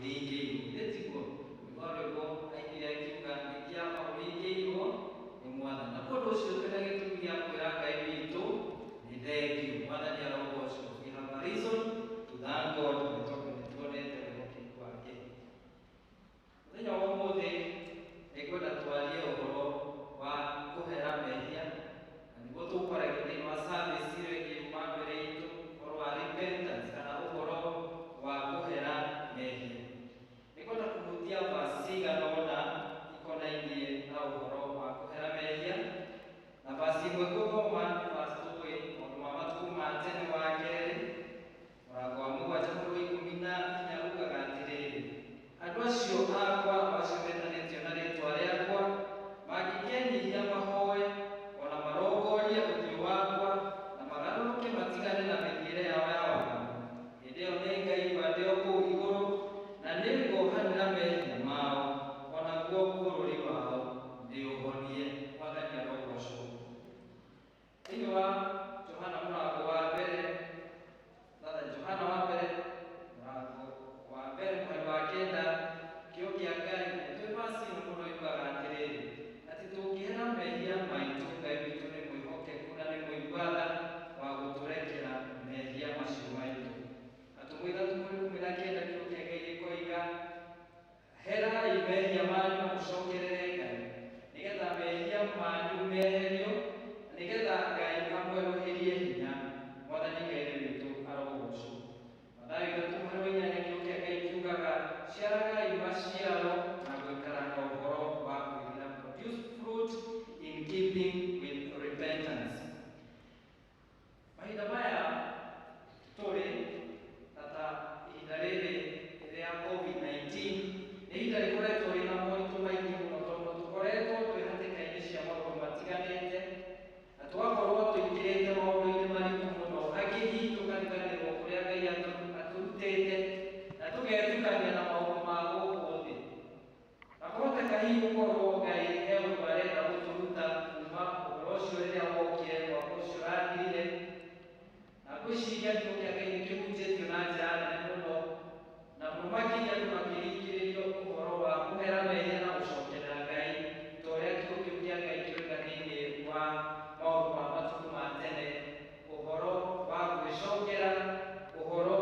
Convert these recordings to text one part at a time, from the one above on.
Ũringĩirwo githĩ tiguo? Mũini wa rwĩmbo ainire akiuga nĩ kĩama ũringĩirwo nĩ Mwathani. Na ũndũ ũcio twĩna gĩtũmi gĩa kwĩra Ngai witũ nĩ thengiũ. Mwathani arogocwo. We have a reason to thank God nĩ tondũ nĩ tuonete wĩhokeku wake. Mũthenya wa ũmũthĩ nĩngwenda twarie ũhoro wa kũhera mehia, na nĩguo tũkwaragia thĩinĩ wa service ĩyo ĩngĩ yuma mbere itũ, ũhoro wa repentance kana ũhoro wa kũhera mehia. Nĩngwenda kũhutia verse cigana ũna ikonainie na ũhoro wa kũhera mehia, na verse ĩmwe ngũthoma nĩ verse tũĩ maũndũ ma matukũ ma tene wa kerĩ mũrango wa 7 mũhari wa 14 ugaga atĩrĩrĩ, andũ acio akwa acio metanĩtio na rĩtwa rĩakwa mangĩkenyihia mahoe ona marongorie ũthiũ wakwa na magarũrũke matigane na mĩthiĩre yao ya waganu, hĩndĩ ĩyo nĩngaigua ndĩ o kũu igũrũ na nĩngohanĩra mehia mao onaguo bũrũri wao ndĩũhonie. Mwathani arogocwo. Thĩinĩ wa Johana mũrango wa mbere, Johana wa mbere mũrango wa mbere mũhari wa 9, kĩo kĩa Ngai nĩtwĩ verse ĩno mũno yugaga atĩrĩrĩ, atĩ tũngĩhera mehia maitũ Ngai witũ nĩ mwĩhokeku na nĩ mũigua tha wa gũtũrekera mehia macio maitũ. Atũmwo 3:19 kĩo kĩa Ngai gĩkoiga, herai mehia manyu na mũcokerere Ngai nĩgetha mehia manyu meherio, nĩgetha Ngai amwerũhĩrie hinya. Mwathani Ngai witũ arogocwo. Mathayo 3:8 kĩo kĩa Ngai kiugaga, ciaragai maciaro na gũikara na ũhoro wa kwĩrira, produce fruit in keeping with repentance. Mahinda maya tũrĩ na ta ihinda rĩrĩ rĩa COVID-19 nĩ ihinda rĩkoretwo rĩna moritũ maingĩ mũno, tondũ tũkoretwo twĩ hatĩka-inĩ cia maũndũ matiganĩte na tũgakorwo tũingĩrĩte maũndũ-inĩ maritũ mũno, angĩ hihi tũkariganĩrwo kũrĩa Ngai atũrutĩte na tũgetukania na maũndũ ma gũkũ thĩ. Na kũhoteka hihi gũkorwo Ngai he ũndũ arenda gũtũruta kuma ũhoro ũcio rĩrĩa wokire mwaka ũcio ũrathirire, na ngwĩciria kiugo kĩa Ngai nĩkĩhunjĩtio na njĩra nene mũno, na mũno makĩria andũ makĩringĩrĩrio ũhoro wa kũhera mehia na gũcokerera Ngai ta ũrĩa kiugo kĩu kĩa Ngai kĩroiga thĩinĩ wa maũndũ ma matukũ ma tene, ũhoro wa gwĩcokera, ũhoro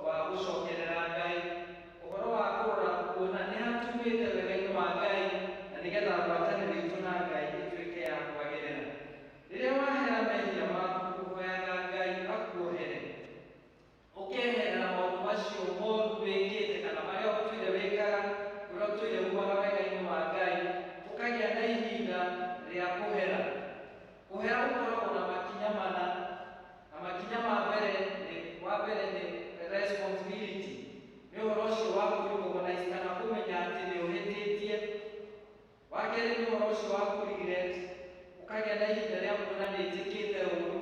wa gũcokerera Ngai, ũhoro wa kũrora kuona nĩ hatumĩte wega-inĩ wa Ngai na nĩgetha ngwatanĩro itũ na Ngai ĩtuĩke ya kwagĩrĩra. Rĩrĩa wahera mehia maku ũhoyaga Ngai akuohere, ũkeherera maũndũ macio moru wĩkĩte kana marĩa ũtũire wĩkaga, ũrĩa ũtũire umaga wega-inĩ wa Ngai, ũkagĩa na ihinda rĩa kũhera. Kũhera gũkoragwo na makinya mana, na makinya ma mbere nĩ, wa mbere nĩ responsibility, nĩ ũhoro ũcio wa kũ-recognize kana kũmenya atĩ nĩ ũhĩtĩtie. Wa kerĩ nĩ ũhoro ũcio wa kũ-regret, ũkagĩa na ihinda rĩa kuona nĩ njĩkĩte ũũru.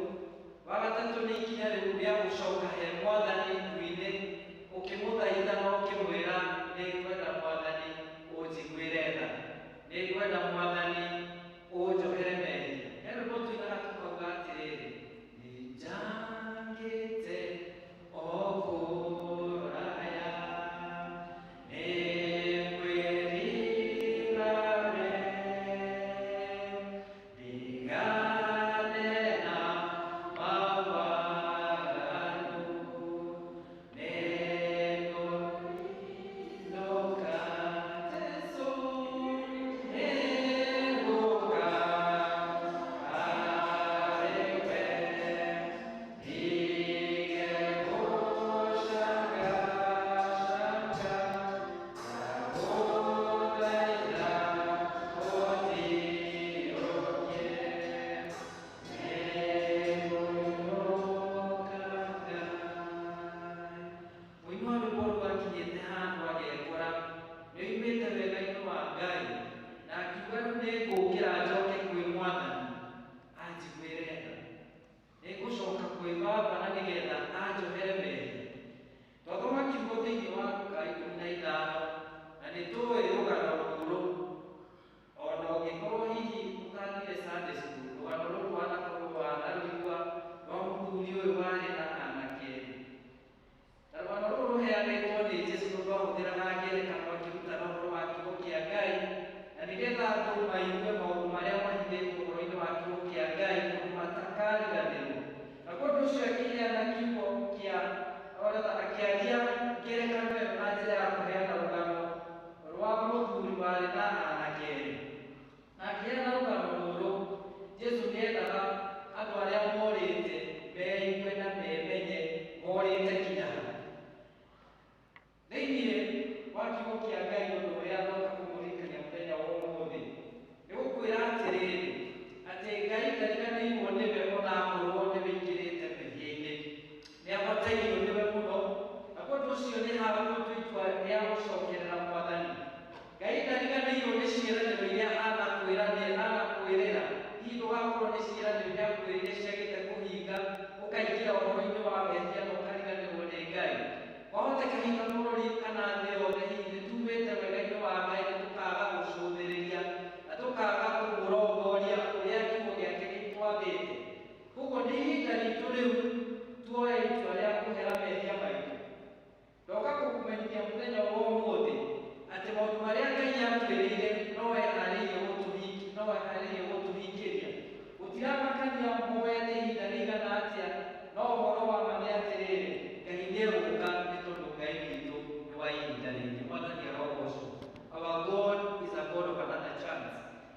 Wa gatatũ nĩ ikinya rĩu rĩa gũcoka he Mwathani nguinĩ, ũkĩmũthaitha na ũkĩmwĩra nĩ ngwenda Mwathani ũnjiguĩre tha, nĩ ngwenda Mwathani ũnjohere mehia. He rwĩmbo tũinaga tũkauga atĩrĩrĩ, nĩ njangĩte o kũraya, nĩ ngwĩrira we, ndigane na mawaganu, nĩ ngũinũka Jesũ, nĩ ngũka harĩ we, ndige gũcangacanga, ndagũthaitha ũnjiyũkie, nĩ ngũinũka Ngai. Mũini wa rwĩmbo rũu akinyĩte handũ agekora nĩ oimĩte wega-inĩ wa Ngai na akiuga rĩu nĩ ngũkĩra njoke kwĩ Mwathani anjiguĩre tha, nĩ ngũcoka kwĩ Baba na nĩgetha anjohere mehia. Twathoma kiugo thĩinĩ wa Luka 15 na nĩ tũĩ rũgano rũrũ, ona ũngĩkorwo hihi ũtathire Sunday school, rũgano rũrũ wanakorwo wanarũigua rwa mũthuri ũyũ warĩ na anake erĩ. Na rũgano rũrũ rũheanĩtwo nĩ Jesũ tondũ ahũthĩraga maigue maũndũ marĩa mahithĩtwo ũhoro-inĩ wa kiugo kĩa Ngai ũndũ matakariganĩrwo. Na kwa ũndũ ũcio akĩheana kiugo kĩa oratha akĩaria ngerekano ĩyo na njĩra ya kũheana rũgano rwa mũthuri warĩ na anake erĩ. Na akĩheana rũgano rũrũ, Jesũ nĩendaga andũ arĩa morĩte meigue na memenye morĩte kinya ha. Thĩinĩ wa kiugo kĩa Ngai ũndũ ũrĩa ndoka kũmũririkania mũthenya wa ũmũthĩ nĩ gũkwĩra atĩrĩrĩ, atĩ Ngai ndariganĩirwo nĩwe ona akorwo nĩ wĩingĩrĩte mehia-inĩ. Nĩ abatairio nĩwe mũno, na kwa ũndũ ũcio nĩ hagũtua itua rĩa gũcokerera Mwathani. Ngai ndariganĩirwo nĩ ciĩranĩro iria anakwĩrĩra. Hihi ndũgakorwo nĩ ciĩranĩro iria akwĩrĩire ciagĩte kũhinga, ũkaingĩra ũhoro-inĩ wa mehia na ũkariganĩrwo nĩ Ngai. Kwahoteka hihi ta bũrũri kana thĩ yothe hihi nĩ tumĩte wega-inĩ wa Ngai na tũkaga gũcũthĩrĩria na tũkaga kũmũrongoria ũrĩa kiugo gĩake gĩtwathĩte. Koguo nĩ ihinda ritũ rĩu tuoe itua rĩa kũhera mehia maitũ. Ndoka gũkũmenyithia mũthenya wa ũmũthĩ atĩ maũndũ marĩa Ngai atwĩrĩire no eharĩirie gũtũhingĩria. Gũtiramakania moete ihinda rĩigana atĩa, no ũhoro wa ma nĩ atĩrĩrĩ, Ngai nĩegũka nĩ tondũ Ngai witũ nĩ wa ihinda rĩngĩ. Mwathani arogocwo. Our God is a God of another chance.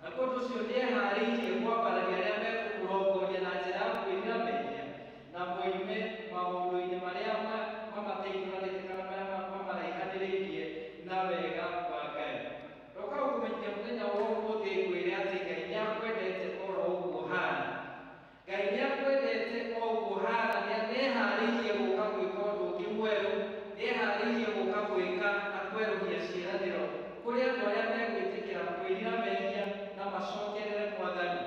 Na kwa ũndũ ũcio nĩeharĩirie kwambararia arĩa mekũmũrongoria na njĩra ya kwĩrira mehia na moime maũndũ-inĩ marĩa mamateithũranĩte kana marĩa mamaraihanĩrĩirie na wega wa Ngai. Ndoka gũkũmenyithia mũthenya wa ũmũthĩ ngwĩre atĩ Ngai nĩakwendete oro ũguo ũhana. Ngai nĩakwendete o ũguo ũhana, nĩeharĩirie gũka gwĩka ũndũ ũngĩ mwerũ, nĩeharĩirie gũka gwĩka na kwerũhia ciĩranĩro kũrĩ andũ arĩa megwĩtĩkĩra kwĩrira mehia na macokerere Mwathani.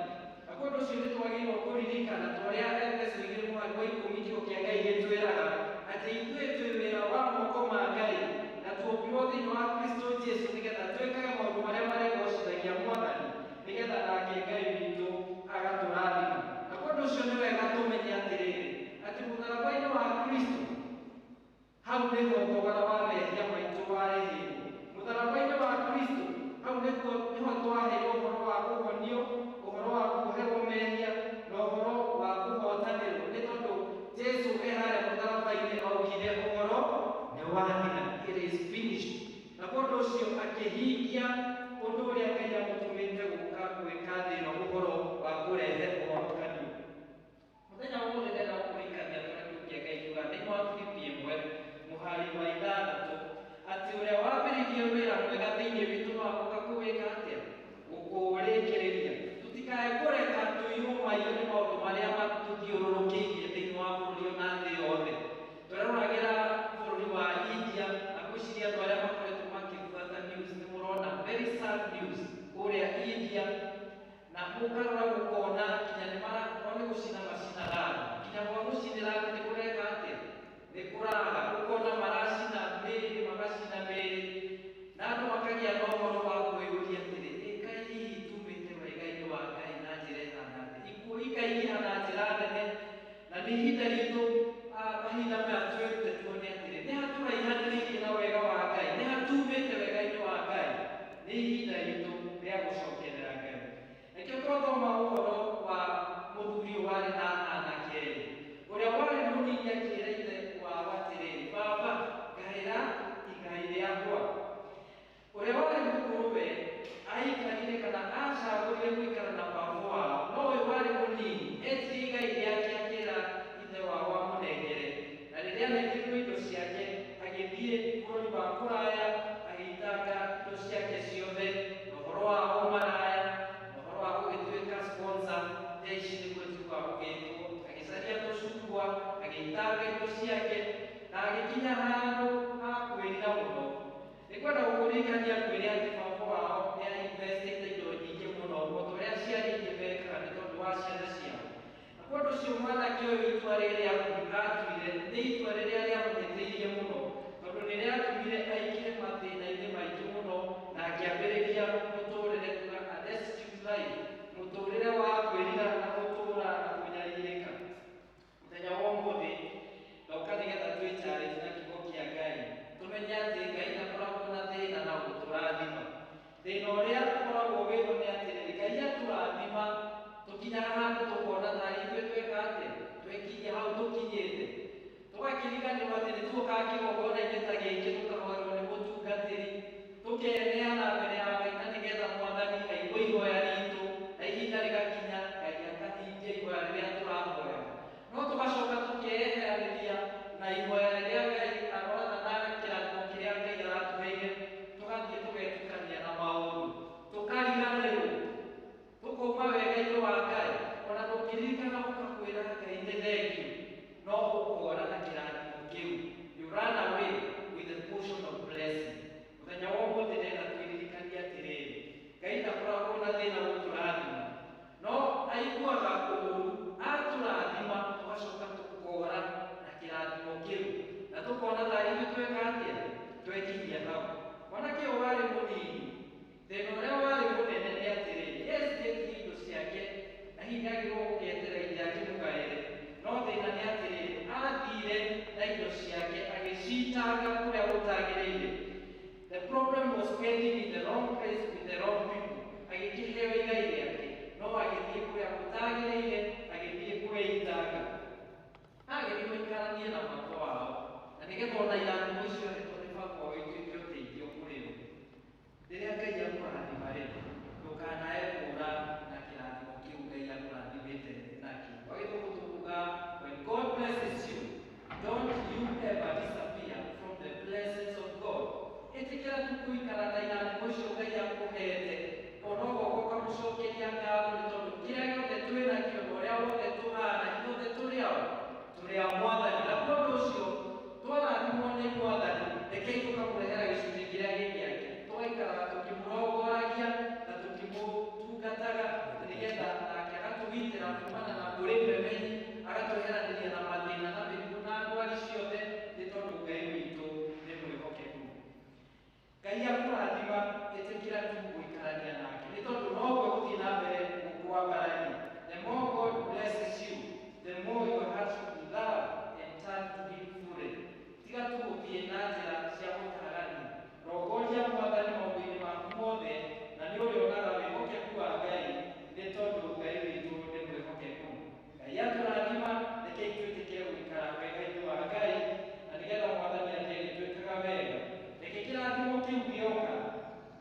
Na kwa ũndũ ũcio nĩtwagĩrĩirwo kũririkana ta ũrĩa Efeso 2:10 kiugo kĩa Ngai gĩtwĩraga atĩ ithuĩ twĩ wĩra wa moko ma Ngai na tuombirwo thĩinĩ wa Kristo Jesũ nĩgetha twĩkage maũndũ marĩa marĩgocithagia Mwathani nĩgetha nake Ngai witũ agatũrathima. Na kwa ũndũ ũcio nĩ wega tũmenye atĩrĩrĩ, atĩ mũtharaba-inĩ wa Kristo hau nĩho thogora wa mehia maitũ warĩhĩirwo. Mũtharaba-inĩ wa Kristo hau nĩho twaheirwo ũhoro wa kũhonio, ũhoro wa kuoherwo mehia na ũhoro wa kũhotanĩrwo, nĩ tondũ Jesũ e harĩa mũtharaba-inĩ augire ũhoro nĩ wathira, it is finished. Na kwa ũndũ ũcio akĩhingia ũndũ ũrĩa Ngai amũtũmĩte gũka gwĩka thĩ ĩno, ũhoro wa kũrehe ũhonokanio. Mũthenya wa ũmũthĩ ndĩrenda gũkũririkania tũrĩa kiugo kĩa Ngai kiugaga thĩinĩ wa Filipi 1:6 atĩ ũrĩa wambĩrĩirie wĩra mwega thĩinĩ witũ no agoka kũwĩka atĩa? Gũkũũrĩkĩrĩria. Tũtikae kũreka tũiywo maiyo nĩ maũndũ marĩa matũthiũrũrũkĩirie thĩinĩ wa bũrũri ona thĩ yothe. Tũreroragĩra bũrũri wa India na ngwĩciria andũ arĩa makoretwo makĩbuata news nĩ mũrona very sad news kũrĩa India, na mũkarora mũkona nginya nĩ marakorwo nĩ gũcina macinaga andũ, nginya gwa gũcinĩra andũ nĩ kũreka atĩa? Nĩ kũraga. Ũkona maracina mĩĩrĩ, magacina mĩĩrĩ, na andũ makagĩa na ũhoro wa kwĩyũria atĩrĩ, ĩ kaĩ hihi tumĩte wega-inĩ wa Ngai na njĩra ĩhana atĩa? Ikuũ ikaingĩha na njĩra nene, na nĩ ihinda ritũ mahinda maya twĩrute tuone atĩrĩ, nĩ hatũraihanĩrĩirie na wega wa Ngai, nĩ hatumĩte wega-inĩ wa Ngai, nĩ ihinda ritũ rĩa gũcokerera Ngai. Nĩkĩo twathoma ũhoro wa mũthuri ũyũ warĩ na anake erĩ. Ũrĩa warĩ mũnini akĩĩra ithe wao atĩrĩrĩ, baba, ngaĩra igai rĩakwa. Ũrĩa warĩ mũkũrũ we aikarire kana acagũrire gũikara na baba wao, no ũyũ warĩ mũnini etirie igai rĩake akĩĩra ithe wao amũnengere. Na rĩrĩa anengerirwo indo ciake agĩthiĩ bũrũri wa kũraya agĩitanga indo ciake ciothe, na ũhoro wa ũmaraya, na ũhoro wa gũgĩtuĩka sponsor, thaa ici nĩguo tugaga gũgĩtwo, agĩcaria tũcungwa, agĩitanga indo ciake, na agĩkinya handũ ha kwĩrira mũno. Nĩngwenda gũkũririkania ngwĩre atĩ baba wao nĩ ainvestĩte indo nyingĩ mũno, o ta ũrĩa aciari aingĩ mekaga nĩ tondũ wa ciana ciao. Na kwa ũndũ ũcio mwanake ũyũ itua rĩrĩa atuire nĩ itua rĩrĩa rĩamũhĩtĩirie mũno, tondũ nĩ rĩatũmire aingĩre mathĩna-inĩ maingĩ mũno na akĩambĩrĩria mũtũrĩre tuga a destitute life, mũtũrĩre wa kwĩrira na gũtũra na kũnyarirĩka. Mũthenya wa ũmũthĩ ndoka nĩgetha twĩcarĩrie na kiugo kĩa Ngai, tũmenye atĩ Ngai ndakoragwo na thĩna na gũtũrathima. Thĩna ũrĩa ũkoragwo wĩho nĩ atĩrĩrĩ, Nĩtuokaga kĩgongona-inĩ ta gĩkĩ tũkahoerwo nĩ mũtungatĩri, tũkeneana mbere ya Ngai na nĩgetha Mwathani aigue ihoya ritũ, na ihinda rĩgakinya Ngai akahingia ihoya rĩrĩa tũrahoyaga. No tũgacoka tũkeyeheranĩria na ihoya rĩrĩa Ngai arona na kĩrathimo kĩrĩa Ngai aratũheire, tũgathiĩ tũgetukania na maũndũ, tũkariganĩrwo, tũkauma wega-inĩ wa Ngai. Ona ndũngĩririkana ũkakwĩra Ngai nĩ thengiũ, no ũkora na kĩrathimo kĩu. You run away with the portion of blessing. Mũthenya wa ũmũthĩ ndĩrenda twĩririkanie atĩrĩrĩ, Ngai ndakoragwo na thĩna gũtũrathima, no aiguaga ũũru atũrathima tũgacoka tũkora na kĩrathimo kĩu, na tũkona ta ithuĩ tweka atĩa, twekinyia hau. Mwanake ũyũ warĩ mũnini, thĩna ũrĩa warĩ mũnene nĩ atĩrĩrĩ, nĩecirĩtie indo ciake na hihi nĩagĩrĩirwo gũgĩetera ithe akĩmũgaĩre, no thĩna nĩ atĩrĩrĩ, athire na indo ciake agĩcitanga kũrĩa gũtagĩrĩire. The problem was spending in the wrong place with the wrong people. Agĩkĩheo igai rĩake, no agĩthiĩ kũrĩa gũtagĩrĩire, agĩthiĩ kwĩitanga. Agĩrĩirwo aikaranie na baba wao, na nĩgetha ona irathimo icio ahetwo nĩ baba wao ituĩke ũteithio kũrĩ we. Rĩrĩa Ngai akũrathima rĩ, ndũkanae kũũra na kĩrathimo kĩu Ngai akũrathimĩte nakĩo. Kwa gĩthũngũ tukuga, when God blesses you, don't you ever disappear from the blessings of God. Ĩtĩkĩra tu kũikara na irathimo icio Ngai akũhete, ona ũgoka ũkamũcokeria ngatho nĩ tondũ kĩrĩa gĩothe twĩ nakĩo na ũrĩa wothe tũhana, ithuothe tũrĩ ao, tũrĩ a Mwathani. Na kwa ũndũ ũcio twarathimwo nĩ Mwathani, rekei tũkamũrehera gĩcunjĩ kĩrĩa gĩ gĩake, tũgaikaraga tũkĩmũrongoragia na tũkĩmũtungataga, nĩgetha nake agatũgitĩra kumana na kũrĩ memenyi, agatweheranĩria na mathĩna na mĩrimũ na ndwari ciothe, nĩ tondũ Ngai witũ nĩ mwĩhokeku. Ngai akũrathima, ĩtĩkĩra tu gũikarania nake, nĩ tondũ noguo gũthiĩ na mbere gũkwambararia. The more God blesses you, the more your heart should love and turn to him fully. Tiga tu gũthiĩ na njĩra cia gũtarania. Rongoria Mwathani maũndũ-inĩ maku mothe, na nĩ ũrĩonaga wĩhokeku wa Ngai, nĩ tondũ Ngai witũ nĩ mwĩhokeku. Ngai atũrathima, rekei twĩtĩkĩre gũikara wega-inĩ wa Ngai, na nĩgetha Mwathani athiĩ agĩtwĩkaga wega. Reke kĩrathimo kĩu gĩoka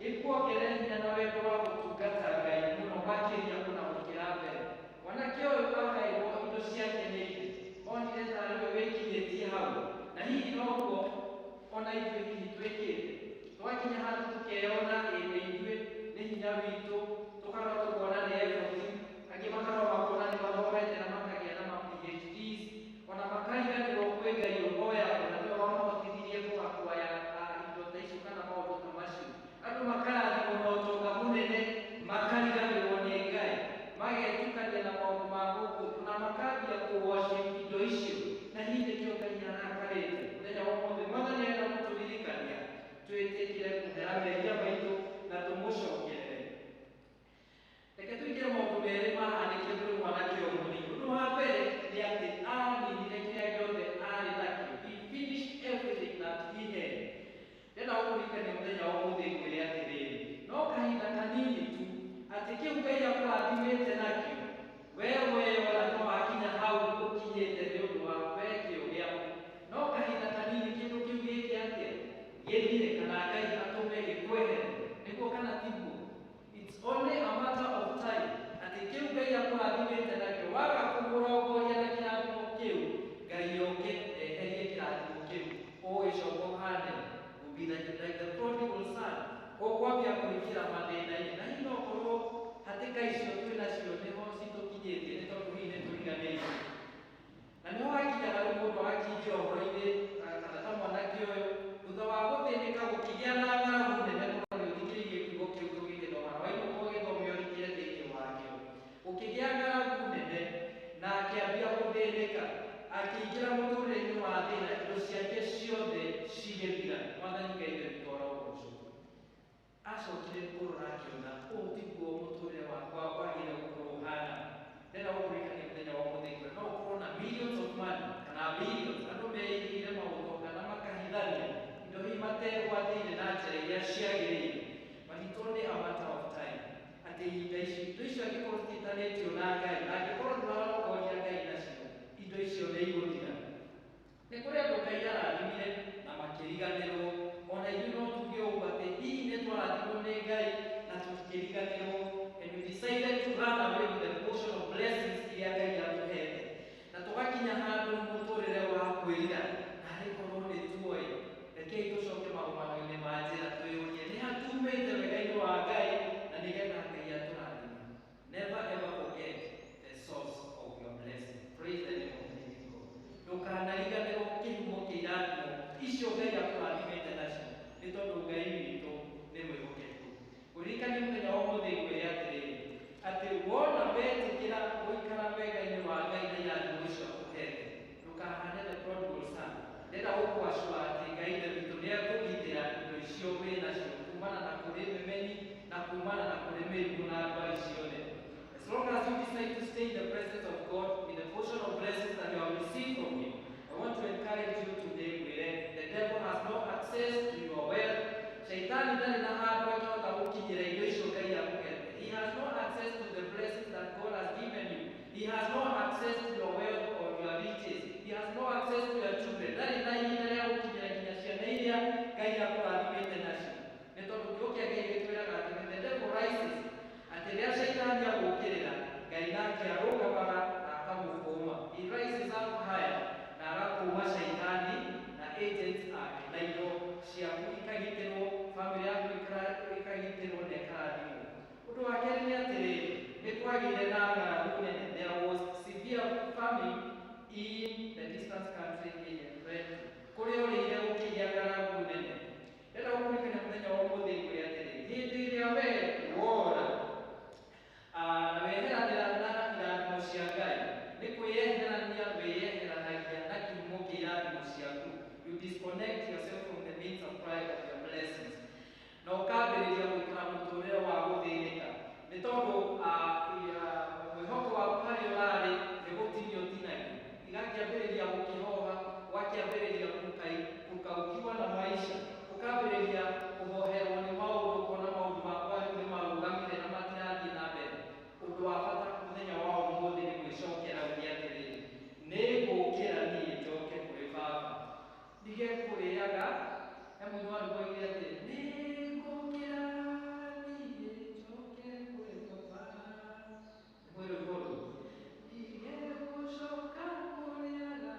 gĩkuongerere hinya na wendo wa gũtungata Ngai mũno makĩria ona gũkĩra mbere. Mwanake ũyũ agaĩrwo indo ciake nĩ ithe, onire tarĩ we wĩkinyĩtie hau, na hihi noguo ona ithuĩ hihi twĩkĩte. Twakinya handũ tũkeyona ĩ nĩ ithuĩ, nĩ hinya witũ, tũkarora tũkona nĩ effort, angĩ makarora makona nĩ mathomete na makagĩa na ma PhDs, ona makariganĩrwo kwĩ Ngai ũhoyagwo na nĩwe wamahotithirie kũgakwaya indo ta icio kana maũndũ ta macio. Andũ makarathimwo na ũtonga mũnene, makariganĩrwo nĩ Ngai, magetukania na maũndũ ma gũkũ na makambia kũ-worship indo icio, na hihi nĩkĩo Ngai arakarĩte. Mũthenya wa ũmũthĩ Mwathani arenda gũtũririkania twĩtĩkĩre kũhera mehia maitũ na tũmũcokerere. Reke tũingĩre maũndũ merĩ mahanĩkire kũrĩ mwanake ũyũ mũnini. Ũndũ wa mbere nĩ atĩ aninire kĩrĩa gĩothe arĩ nakĩo. He finished everything that he had. Ndĩrenda gũkũririkania mũthenya wa ũmũthĩ ngwĩre atĩrĩrĩ, no kahinda kanini tu atĩ kĩu Ngai akũrathimĩte nakĩo, we weyona ta wakinya hau ũkinyĩte nĩ ũndũ wa we kĩo gĩaku, no kahinda kanini kĩndũ kĩu gĩke atĩa, gĩthire, kana Ngai atũme gĩkwehere. Nĩguo kana tiguo? It's only a matter of time atĩ kĩu Ngai akũrathimĩte nakĩo, waga kũmũrongoria na kĩrathimo kĩu, Ngai oke eherie kĩrathimo kĩu, ũgĩcoka ũhane will be like the prodigal son, ũkwambia kũingĩra mathĩna-inĩ. Na hihi no ũkorwo hatĩka icio twĩ nacio nĩho citũkinyĩtie, nĩ tondũ hihi nĩ tũriganĩirwo. Na nĩho hakinyaga rĩu mũndũ agakĩingĩra ũhoro-inĩ kana ta mwanake ũyũ, thutha wa gũthĩnĩka gũkĩgĩa na ng'aragu nene mũno, nĩ ũthikĩrĩirie kiugo kĩu tũgĩgĩthoma, na wainũka ũgĩthome ũrikĩre thĩinĩ wakĩo. Gũkĩgĩa ng'aragu nene na akĩambia gũthĩnĩka, akĩingĩra mũtũrĩre-inĩ wa thĩna, indo ciake ciothe cigĩthira. Mwathani Ngai ithe witũ arogocwo. Acokire kũrora akĩona ũũ tiguo mũtũrĩre wakwa wagĩrĩire gũkorwo ũhana. Ndĩrenda gũkũririkania mũthenya wa ũmũthĩ ngwĩre no ũkorwo na millions of money kana billions, andũ meigĩire maũtonga na makahithania indo hihi mategwatĩire na njĩra iria ciagĩrĩire, but it's only a matter of time atĩ ihinda ici indo icio angĩkorwo citiĩtanĩtio na Ngai, na angĩkorwo ndũrarongoria Ngai nacio, indo icio nĩ igũthira. Nĩ kũrĩ andũ Ngai arathimire na makĩriganĩrwo. Ona ithuĩ no tuge ũguo atĩ hihi nĩ twarathimwo nĩ Ngai na tũtikĩriganĩrwo, and we decided to run away with the portion of blessings iria Ngai atũhete, na tũgakinya handũ mũtũrĩre wa kwĩrira. Narĩ korwo nĩ tuoĩ, rekei tũcoke magomano-inĩ ma njĩra, twĩyũrie nĩ hatumĩte wega-inĩ wa Ngai na nĩgetha Ngai atũrathime. Never ever forget the source of your blessing. Praise the name of the living God. Ndũkanariganĩrwo kĩhumo kĩa irathimo icio Ngai akũrathimĩte nacio, nĩ tondũ Ngai witũ nĩ mwĩhokeku. Ngũririkanie mũthenya wa ũmũthĩ, ngwĩre atĩrĩrĩ, atĩ wona wetĩkĩra gũikara wega-inĩ wa Ngai na irathimo icio akũhete, ndũkahane the prodigal son. Ndĩrenda gũkũacũa atĩ Ngai Ithe witũ nĩ ekũgitĩra indo icio wĩ nacio kumana na kũrĩ memenyi na kumana na kũrĩ mĩrimũ na ndwari ciothe. As long as you decide to stay in the presence of God, in the portion of blessings that you have received from Him, I want to encourage you today, ngwĩre, the devil has no access to your wealth. Shaitani ndarĩ na handũ angĩhota gũkinyĩra indo icio Ngai akũhete. He has no access to the blessings that God has given you. He has no access to your wealth or your riches. He has no access to your children. Ndarĩ na ihinda rĩa gũkinyĩra nginya ciana iria Ngai akũrathimĩte nacio. Nĩ tondũ kiugo kĩa Ngai gĩtwĩraga atĩ when the devil rises, atĩ rĩrĩa shaitani agũkĩrĩra, Ngai nake arũgamaga na akamũkũma. He rises up higher na agakũma shaitani na agents ake, na indo ciaku ikagitĩrwo, family yaku ĩkagitĩrwo na ĩkarathimwo. Ũndũ wa kerĩ nĩ atĩrĩrĩ, nĩ kwagĩire na ng'aragu nene. There was severe famine in the distant country ĩrĩa plenty. Kũrĩa ũrĩire gũkĩgĩa ng'aragu nene. Ndĩrenda gũkũririkania mũthenya wa ũmũthĩ, ngwĩre atĩrĩrĩ, hĩndĩ ĩrĩa we wora na weheranĩra na irathimo cia Ngai, nĩ kwĩyeherania wĩyeheranagia na kĩhumo kĩa irathimo ciaku. You disconnect yourself from the main supply of your blessings, na ũkambĩrĩria gũikara mũtũrĩre wa gũthĩnĩka, nĩ tondũ mwĩhoko waku harĩa ũrarĩ nĩ gũtinio ũtinagio, igakĩambĩrĩria gũkĩhoha, ũgakĩambĩrĩria kũkaukiwa na maisha, ũkambĩrĩria kũhoherwo nĩ maũndũ, ũkona maũndũ makwa rĩu nĩ marũgamire na matirathiĩ na mbere. Ũndũ wa bata mũthenya wa ũmũthĩ nĩ gwĩcokera, uge atĩrĩrĩ, nĩ ngũkĩra niĩ njoke kũrĩ baba, ndige kũrĩaga. He mũini wa rwĩmbo oigire atĩrĩ, nĩ ngũkĩra niĩ njoke kũrĩ baba. Nĩ rwĩmbo rũu, ndige gũcoka kũrĩaga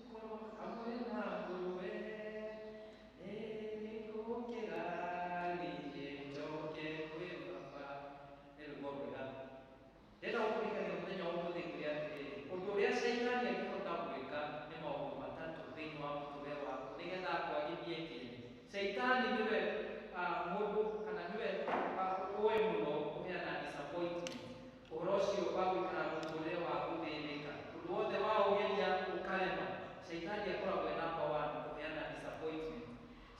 ngorwo hamwe na ngũrwe, nĩ ngũkĩra niĩ njoke kwĩ baba. Nĩ rwĩmbo rwega. Ndĩrenda gũkũririkania mũthenya wa ũmũthĩ, ngwĩre atĩrĩrĩ, ũndũ ũrĩa caitani angĩhota gwĩka nĩ maũndũ matatũ thĩinĩ wa mũtũrĩre waku nĩgetha akwagithie kĩene. Caitani nĩwe mũndũ kana nĩwe ũĩ mũno kũheana disappointment, ũhoro ũcio wa gũikara mũtũrĩre wa gũthĩnĩka, ũndũ wothe wa ũgeria ũkarema. Caitani akoragwo e number one kũheana disappointment.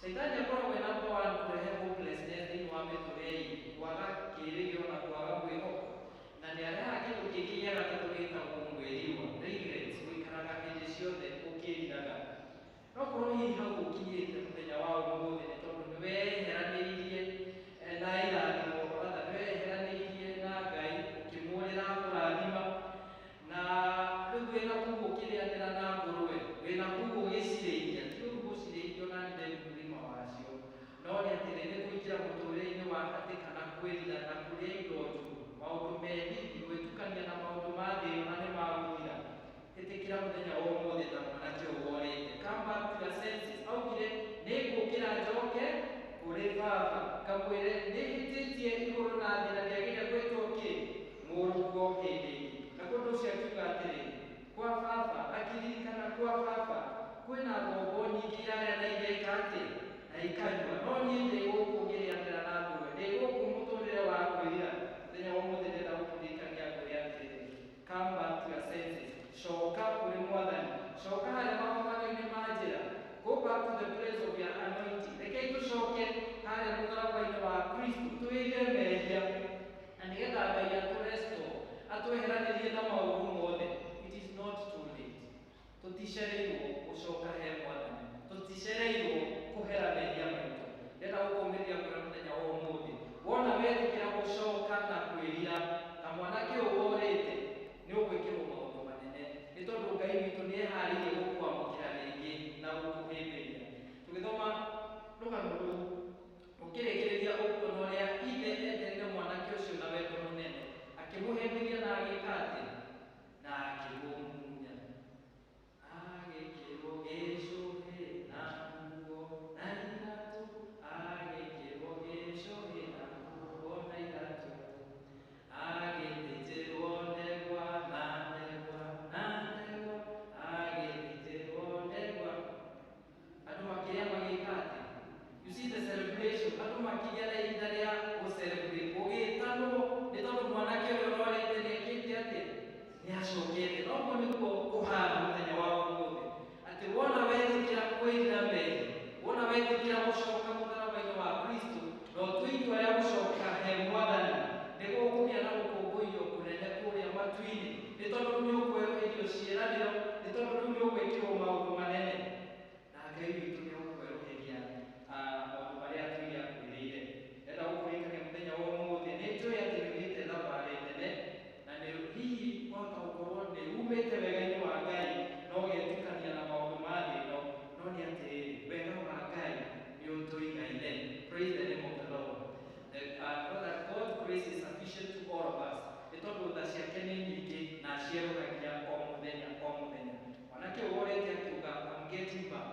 Caitani akoragwo e number one kũrehe hopelessness thĩinĩ wa mĩtũrĩre itũ, kwaga kĩĩrĩgĩrĩro na kwaga mwĩhoko, na nĩ arehaga kĩndũ kĩngĩ gĩa gatatũ gĩtagwo mwĩrirwa, regrets, gũikaraga hĩndĩ ciothe ũkĩriraga. No korwo hihi hau ũkinyĩte mũthenya wa ũmũthĩ nĩ tondũ nĩ weheranĩirie na irathimo, rather nĩ weheranĩirie na Ngai, ũkĩmũrĩra kũrathima, na rĩu wĩna kũu ũkĩrĩanĩra na ngũrwe, wĩna kũu ũgĩcirĩithia. Ti ũru gũcirĩithia, ona nĩ mũrĩma wacio, no nĩ atĩrĩ, nĩ kũingĩra mũtũrĩre-inĩ wa hatĩka na kwĩrira na kũrĩa indo njũru, maũndũ mehithi, gwĩtukania na maũndũ ma thĩ ĩno na nĩ magũthira. Ĩtĩkĩra mũthenya wa ũmũthĩ ta mwanake ũyũ worĩte. Come back to your senses. Augire, nĩ ngũkĩra njoke kũrĩ baba, ngamwĩre nĩ hĩtĩtie igũrũ na thĩ na ndiagĩrĩire gwĩtwo kĩ mũrũguo hĩndĩ ĩngĩ. Na ũndũ ũcio akiuga atĩrĩrĩ, kwa baba, akĩririkana kwa baba kwĩna ngombo nyingĩ irarĩa na igeka atĩ na ikanyua, no niĩ ndĩ gũkũ ngĩrĩanĩra na ngũrwe, ndĩ gũkũ mũtũrĩre wa kwĩrira. Mũthenya wa ũmũthĩ ndĩrenda gũkũririkania, ngwĩre atĩrĩrĩ, come back to your senses. Coka kũrĩ Mwathani, coka harĩa magomano-inĩ ma njĩra. Go back to the place of your anointing. Rekei tũcoke harĩa mũtharaba-inĩ wa Kristo, twĩrire mehia na nĩgetha Ngai atũrestore, atweheranĩrie na maũru mothe. It is not too late. Tũticereirwo gũcoka he Mwathani, tũticereirwo kũhera mehia maitũ. Ndĩrenda gũkũmĩrĩria kwĩra mũthenya wa ũmũthĩ, wona wetĩkĩra gũcoka na kwĩrira ta mwanake ũyũ worĩte, nĩ ũgwĩkĩrwo maũndũ manene, nĩ tondũ Ngai witũ nĩ eharĩirie gũkwamũkĩra. Rũgano rũu ũkĩrĩkĩrĩria ũkuona ũrĩa ithe enderire mwanake ũcio na wendo mũnene, akĩmũhĩmbĩria na agĩka atĩ na akĩmũmunya. Agĩkĩrwo gĩcũhĩ na nguo na iratũ, agĩkĩrwo gĩcũhĩ na nguo na iratũ, agĩthĩnjĩrwo ndegwa na ndegwa na ndegwa, agĩthĩnjĩrwo ndegwa. Andũ makĩrĩa magĩka atĩ, you see the celebration, andũ makĩgĩa na ihinda rĩa gũcelebrate, gũgĩtanwo nĩ tondũ mwanake ũrĩa ũrorĩte nĩekĩte atĩ nĩacokete. Na ũguo nĩguo kũhana mũthenya wa ũmũthĩ, atĩ wona wetĩkĩra kwĩrira mehia, wona wetĩkĩra gũcoka mũtharaba-inĩ wa Kristo na ũtue itua rĩa gũcoka he Mwathani, nĩguo kũgĩa na gũkũngũiyo kũnene kũrĩa matu-inĩ, nĩ tondũ rĩu nĩũkwerũhĩrio ciĩranĩro, nĩ tondũ rĩu nĩũgwĩkĩrwo maũndũ manene, na Ngai witũ nĩegũkwerũhĩria maũndũ marĩa atũire akwĩrĩire. Ndĩrenda gũkũririkania mũthenya wa ũmũthĩ, nĩ njũĩ atĩ nĩ ũthiĩte thabarĩ nene, na nĩ hihi wahota gũkorwo nĩ umĩte wega-inĩ wa Ngai na ũgetukania na maũndũ ma thĩ ĩno, no nĩ atĩrĩrĩ, wega wa Ngai nĩ ũtũigaine. Praise the name of the Lord. Know that God's grace is sufficient to all of us. Nĩ tondũ tha ciake nĩ nyingĩ na cierũhagia o mũthenya o mũthenya. Mwanake ũyũ worete akiuga, I'm getting back.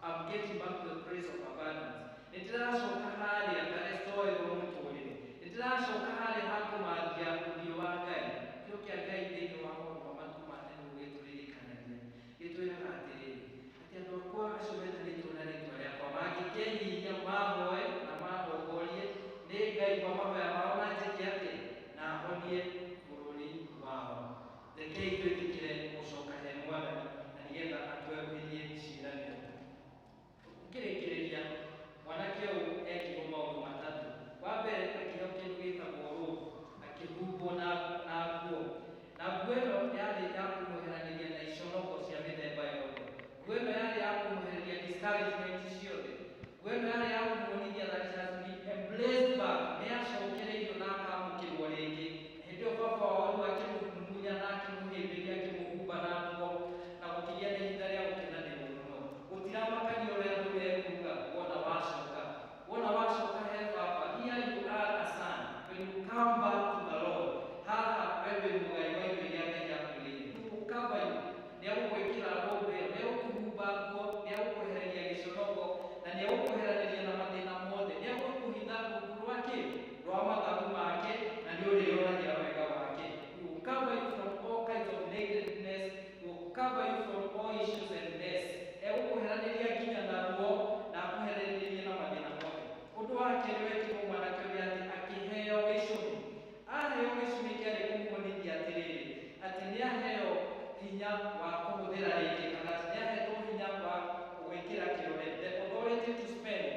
I'm getting back to the place of abundance. Nĩ ndĩracoka harĩa ngarestoerwo mũtũrĩre. Nĩ ndĩracoka harĩa ha kũmathia ũthiũ wa Ngai. Kĩo kĩa Ngai thĩinĩ wa maũndũ ma matukũ ma tene gĩtũririkanagia. Gĩtwĩraga atĩrĩrĩ, atĩ andũ akwa acio metanĩtwo na rĩtwa rĩakwa mangĩkenyihia mahoe na manongorie, nĩ ngaigua mahoya mao na njĩke atĩ na honie bũrũri wao. Rekei twĩtĩkĩre gũcoka he Mwathani na nĩgetha atwerũhĩrie ciĩranĩro. Ngĩrĩkĩrĩria, mwanake ũyũ ekirwo maũndũ matatũ. Wa mbere akĩheo kĩndũ gĩtagwo robe, akĩhumbwo na nguo. Na nguo ĩno yarĩ ya kũmweheranĩria na iconoko cia mĩthemba yothe. Nguo ĩno yarĩ ya kũmwehereria discouragement ciothe. Nguo ĩno yarĩ ya kũmuonithia that he has been embraced back, nĩ acokereirio na akaamũkĩrwo rĩngĩ. Hĩndĩ ĩyo baba wao rĩu akĩmũmumunya na akĩmũhĩmbĩria, akĩmũhumba na nguo, na gũkĩgĩa na ihinda rĩa gũkenanĩrwo mũno. Gũtiramakania ũrĩa andũ mekuga, wona wacoka. Wona wacoka he baba, here you are a son. When you come back to the Lord, haha we wĩ mũgai wa indo iria Ngai akwĩrĩire. He will cover you. Nĩ egũgwĩkĩra robe ĩyo, nĩ egũkũhumba nguo, nĩ egũkwehereria gĩconoko, na nĩ egũkweheranĩria na mathĩna mothe. Nĩ egũkũhitha rungu rwa kĩ? Rwa mathagu make, na nĩ ũrĩonagia wega wake. He will cover you from all kinds of nakedness. He will cover you from all issues and mess. Egũkweheranĩria nginya na ruo na akweheranĩrie na mathĩna mothe. Ũndũ wa kerĩ wekirwo mwanake ũrĩa atĩ akĩheo gĩcũhĩ. Aheo gĩcũhĩ kĩarĩ kũmuonithia atĩrĩrĩ, atĩ nĩ aheo hinya wa kũhũthĩra rĩngĩ, kana atĩ nĩ ahetwo hinya wa gwĩkĩra kĩrore, the authority to spend.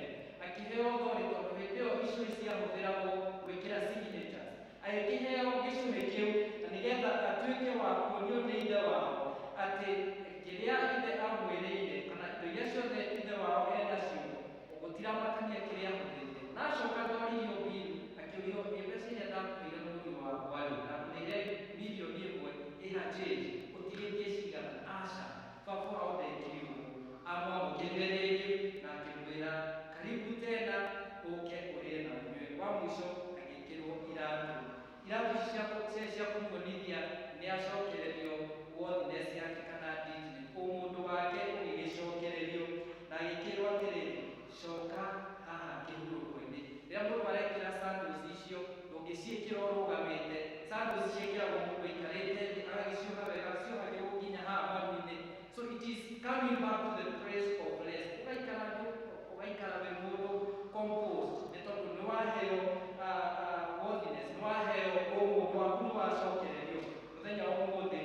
Akĩheo authority tondũ hĩndĩ ĩyo icũhĩ ciahũthĩragwo gwĩkĩra signatures. Agĩkĩheo gĩcũhĩ kĩu na nĩgetha atuĩke wa kuonio nĩ ithe wao atĩ kĩrĩa ithe amwĩrĩire kana indo iria ciothe ithe wao enacio gũtiramakania kĩrĩa ahũthĩrire. Na acoka ndoririo mbiru, akĩũrio ĩ mbeca iria ndakũheire mũriũ wakwa rĩ, ndakũneire mirioni 1 ĩha change, ũtigĩtie cigana? Aca, baba wao ndekire ũguo. Amwamũkĩrire rĩngĩ na akĩmwĩra karibu tena, ũke ũrĩe na ũnyue. Wa mũico agĩkĩrwo iratũ. Iratũ ici cia kũmuonithia nĩ acokererio worthiness yake kana dignity, ũmũndũ wake ũgĩgĩcokererio, na agĩkĩrwo atĩrĩrĩ, coka haha kĩhurũko-inĩ. Rĩrĩa mũndũ arekĩra sandals icio, ndũngĩciĩkĩra ũrũgamĩte. Sandals ciĩkĩragwo mũndũ aikarĩte thĩ, agagĩcioha wega, ciohagĩrwo nginya haha maru-inĩ. So it is coming back to the place of rest. Ũgaikara thĩ, ũgaikara wĩ mũndũ composed, nĩ tondũ nĩ waheo worthiness, nĩ waheo ũmũndũ waku nĩ wacokererio. Mũthenya wa ũmũthĩ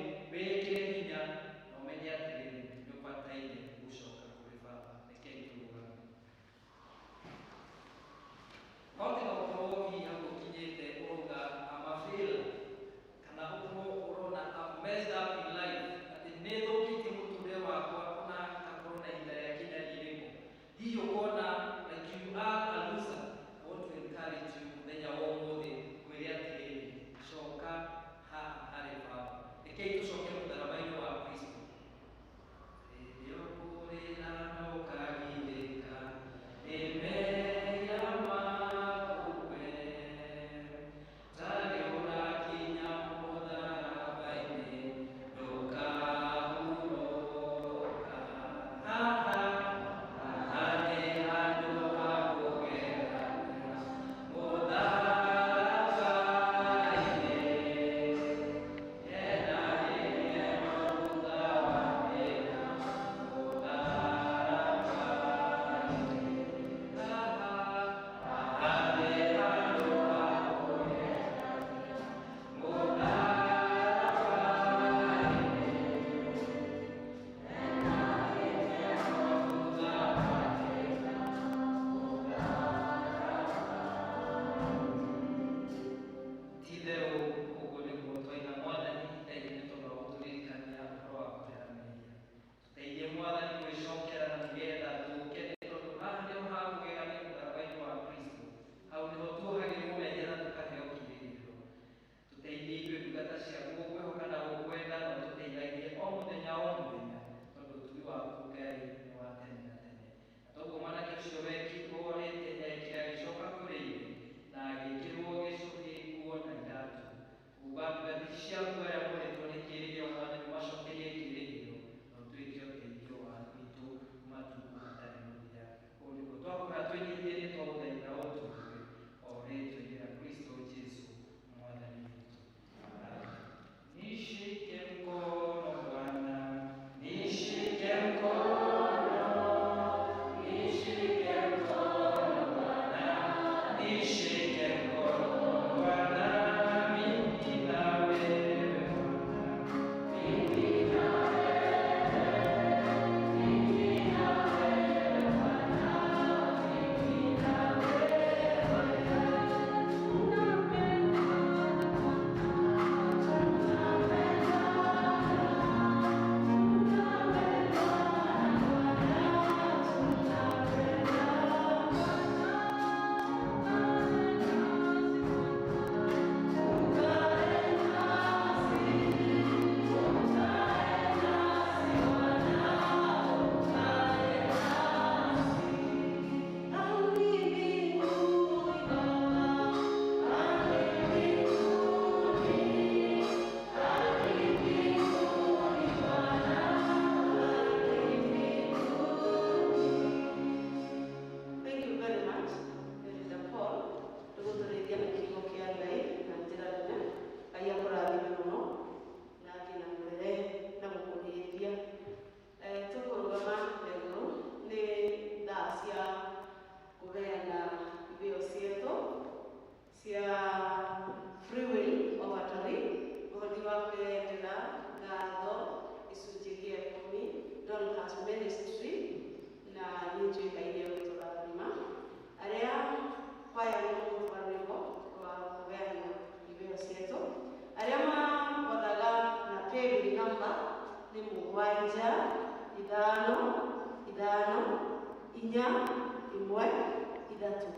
Ithatũ,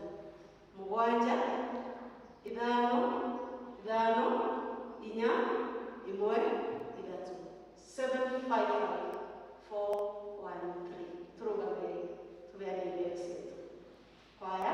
mũgwanja, ithano, ithano, inya, ĩmwe, ithatũ. 755413. Tũrũgame tũheane iheo ciitũ. Kwaya.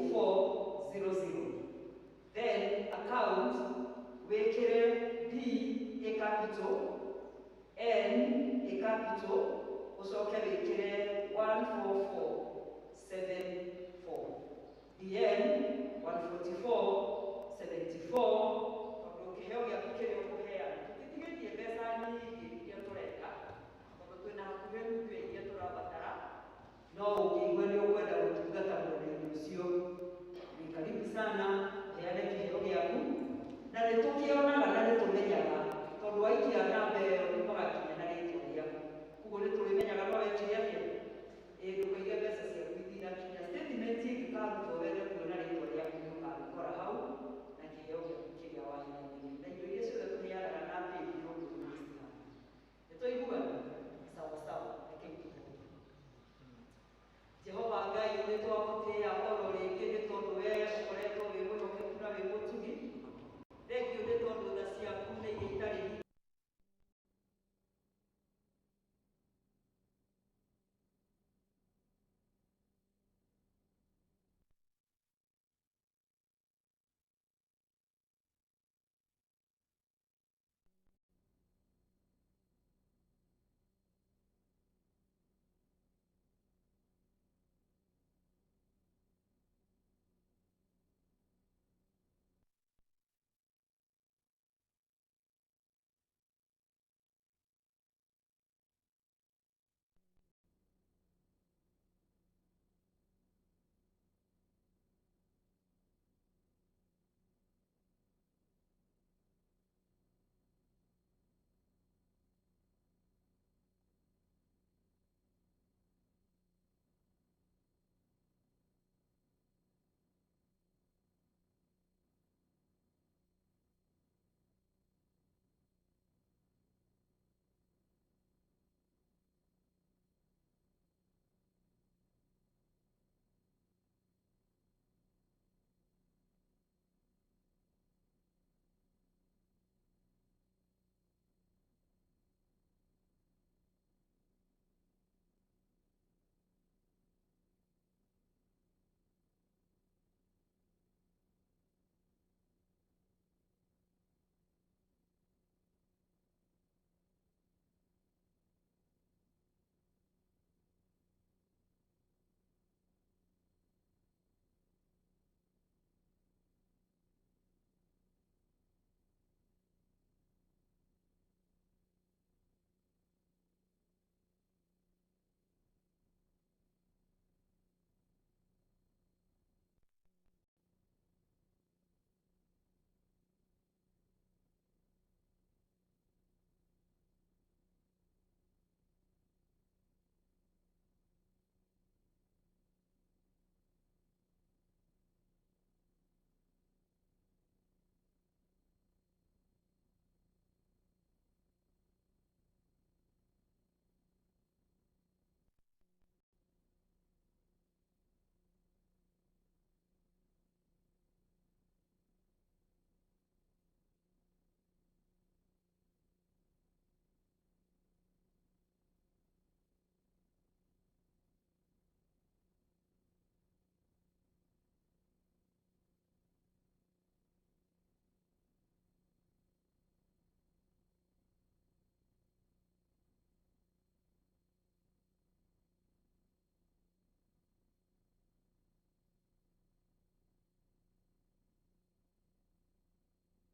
2400. Then account wĩkĩre B A capital, N A capital, ũcoke wĩkĩre 14474, DN 144.